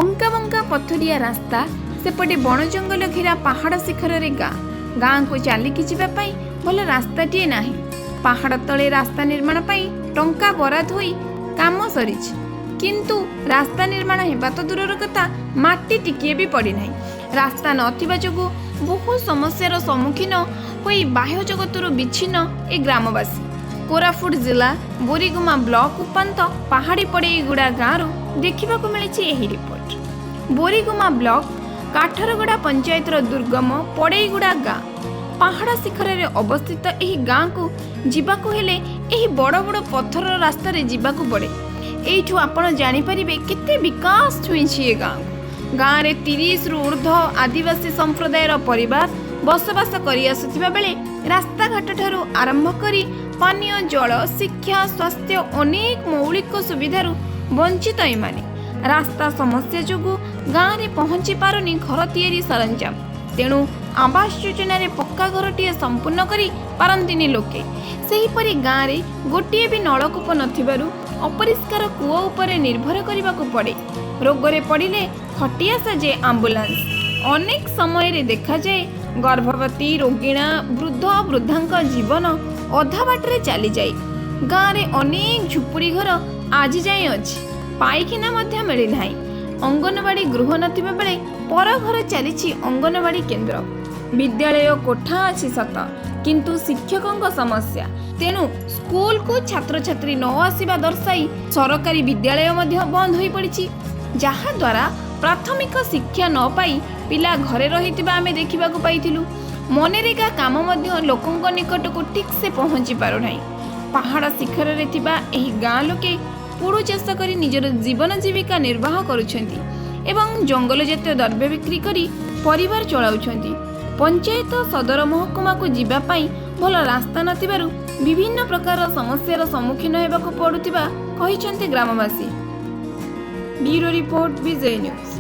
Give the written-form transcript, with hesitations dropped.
ଅଙ୍କାବଙ୍କା ପଥୁରିଆ ରାସ୍ତା, ସେପଟେ ବଣ ଜଙ୍ଗଲ ଘେରା ପାହାଡ଼ ଶିଖରରେ ଗାଁ। ଗାଁକୁ ଚାଲିକି ଯିବା ପାଇଁ ଭଲ ରାସ୍ତାଟିଏ ନାହିଁ। ପାହାଡ଼ ତଳେ ରାସ୍ତା ନିର୍ମାଣ ପାଇଁ ଟଙ୍କା ବରାଦ ହୋଇ କାମ ସରିଛି, କିନ୍ତୁ ରାସ୍ତା ନିର୍ମାଣ ହେବା ତ ଦୂରର କଥା, ମାଟି ଟିକିଏ ବି ପଡ଼ିନାହିଁ। ରାସ୍ତା ନଥିବା ଯୋଗୁଁ ବହୁ ସମସ୍ୟାର ସମ୍ମୁଖୀନ ହୋଇ ବାହ୍ୟ ଜଗତରୁ ବିଚ୍ଛିନ୍ନ ଏ ଗ୍ରାମବାସୀ। କୋରାପୁଟ ଜିଲ୍ଲା ବୋରିଗୁମା ବ୍ଲକ ଉପାନ୍ତ ପାହାଡ଼ି ପଡ଼େଇଗୁଡ଼ା ଗାଁରୁ ଦେଖିବାକୁ ମିଳିଛି ଏହି ରିପୋର୍ଟ। ବୋରିଗୁମା ବ୍ଲକ କାଠରଗଡ଼ା ପଞ୍ଚାୟତର ଦୁର୍ଗମ ପଡ଼େଇଗୁଡ଼ା ଗାଁ। ପାହାଡ଼ ଶିଖରରେ ଅବସ୍ଥିତ ଏହି ଗାଁକୁ ଯିବାକୁ ହେଲେ ଏହି ବଡ଼ ବଡ଼ ପଥର ରାସ୍ତାରେ ଯିବାକୁ ପଡ଼େ। ଏଇଠୁ ଆପଣ ଜାଣିପାରିବେ କେତେ ବିକାଶ ଛୁଇଁଛି ଏ ଗାଁକୁ। ଗାଁରେ 30ରୁ ଉର୍ଦ୍ଧ୍ୱ ଆଦିବାସୀ ସମ୍ପ୍ରଦାୟର ପରିବାର ବସବାସ କରିଆସୁଥିବା ବେଳେ ରାସ୍ତାଘାଟଠାରୁ ଆରମ୍ଭ କରି ପାନୀୟ ଜଳ, ଶିକ୍ଷା, ସ୍ୱାସ୍ଥ୍ୟ ଅନେକ ମୌଳିକ ସୁବିଧାରୁ ବଞ୍ଚିତ ଏମାନେ। ରାସ୍ତା ସମସ୍ୟା ଯୋଗୁଁ ଗାଁରେ ପହଞ୍ଚି ପାରୁନି ଘର ତିଆରି ସରଞ୍ଜାମ। ତେଣୁ ଆବାସ ଯୋଜନାରେ ପକ୍କା ଘରଟିଏ ସମ୍ପୂର୍ଣ୍ଣ କରି ପାରନ୍ତିନି ଲୋକେ। ସେହିପରି ଗାଁରେ ଗୋଟିଏ ବି ନଳକୂପ ନଥିବାରୁ ଅପରିଷ୍କାର କୂଅ ଉପରେ ନିର୍ଭର କରିବାକୁ ପଡ଼େ। ରୋଗରେ ପଡ଼ିଲେ ଖଟିଆ ସାଜେ ଆମ୍ବୁଲାନ୍ସ। ଅନେକ ସମୟରେ ଦେଖାଯାଏ ଗର୍ଭବତୀ, ରୋଗିଣା, ବୃଦ୍ଧ ବୃଦ୍ଧାଙ୍କ ଜୀବନ ଅଧା ବାଟରେ ଚାଲିଯାଏ। ଗାଁରେ ଅନେକ ଝୁପୁଡ଼ି ଘର ଆଜି ଯାଏଁ ଅଛି, ପାଇଖାନା ମଧ୍ୟ ମିଳିନାହିଁ। ଅଙ୍ଗନବାଡ଼ି ଗୃହ ନଥିବା ବେଳେ ପର ଘରେ ଚାଲିଛି ଅଙ୍ଗନବାଡ଼ି କେନ୍ଦ୍ର। ବିଦ୍ୟାଳୟ କୋଠା ଅଛି ସତ, କିନ୍ତୁ ଶିକ୍ଷକଙ୍କ ସମସ୍ୟା। ତେଣୁ ସ୍କୁଲକୁ ଛାତ୍ରଛାତ୍ରୀ ନ ଆସିବା ଦର୍ଶାଇ ସରକାରୀ ବିଦ୍ୟାଳୟ ମଧ୍ୟ ବନ୍ଦ ହୋଇପଡ଼ିଛି, ଯାହାଦ୍ୱାରା ପ୍ରାଥମିକ ଶିକ୍ଷା ନ ପାଇ ପିଲା ଘରେ ରହିଥିବା ଆମେ ଦେଖିବାକୁ ପାଇଥିଲୁ। ମନରେଗା କାମ ମଧ୍ୟ ଲୋକଙ୍କ ନିକଟକୁ ଠିକ୍ସେ ପହଞ୍ଚି ପାରୁନାହିଁ। ପାହାଡ଼ ଶିଖରରେ ଥିବା ଏହି ଗାଁ ଲୋକେ ପୋଡ଼ୁ ଚାଷ କରି ନିଜର ଜୀବନ ଜୀବିକା ନିର୍ବାହ କରୁଛନ୍ତି ଏବଂ ଜଙ୍ଗଲ ଜାତୀୟ ଦ୍ରବ୍ୟ ବିକ୍ରି କରି ପରିବାର ଚଳାଉଛନ୍ତି। ପଞ୍ଚାୟତ ସଦର ମହକୁମାକୁ ଯିବା ପାଇଁ ଭଲ ରାସ୍ତା ନଥିବାରୁ ବିଭିନ୍ନ ପ୍ରକାର ସମସ୍ୟାର ସମ୍ମୁଖୀନ ହେବାକୁ ପଡ଼ୁଥିବା କହିଛନ୍ତି ଗ୍ରାମବାସୀ। Bureau report, Vijay news.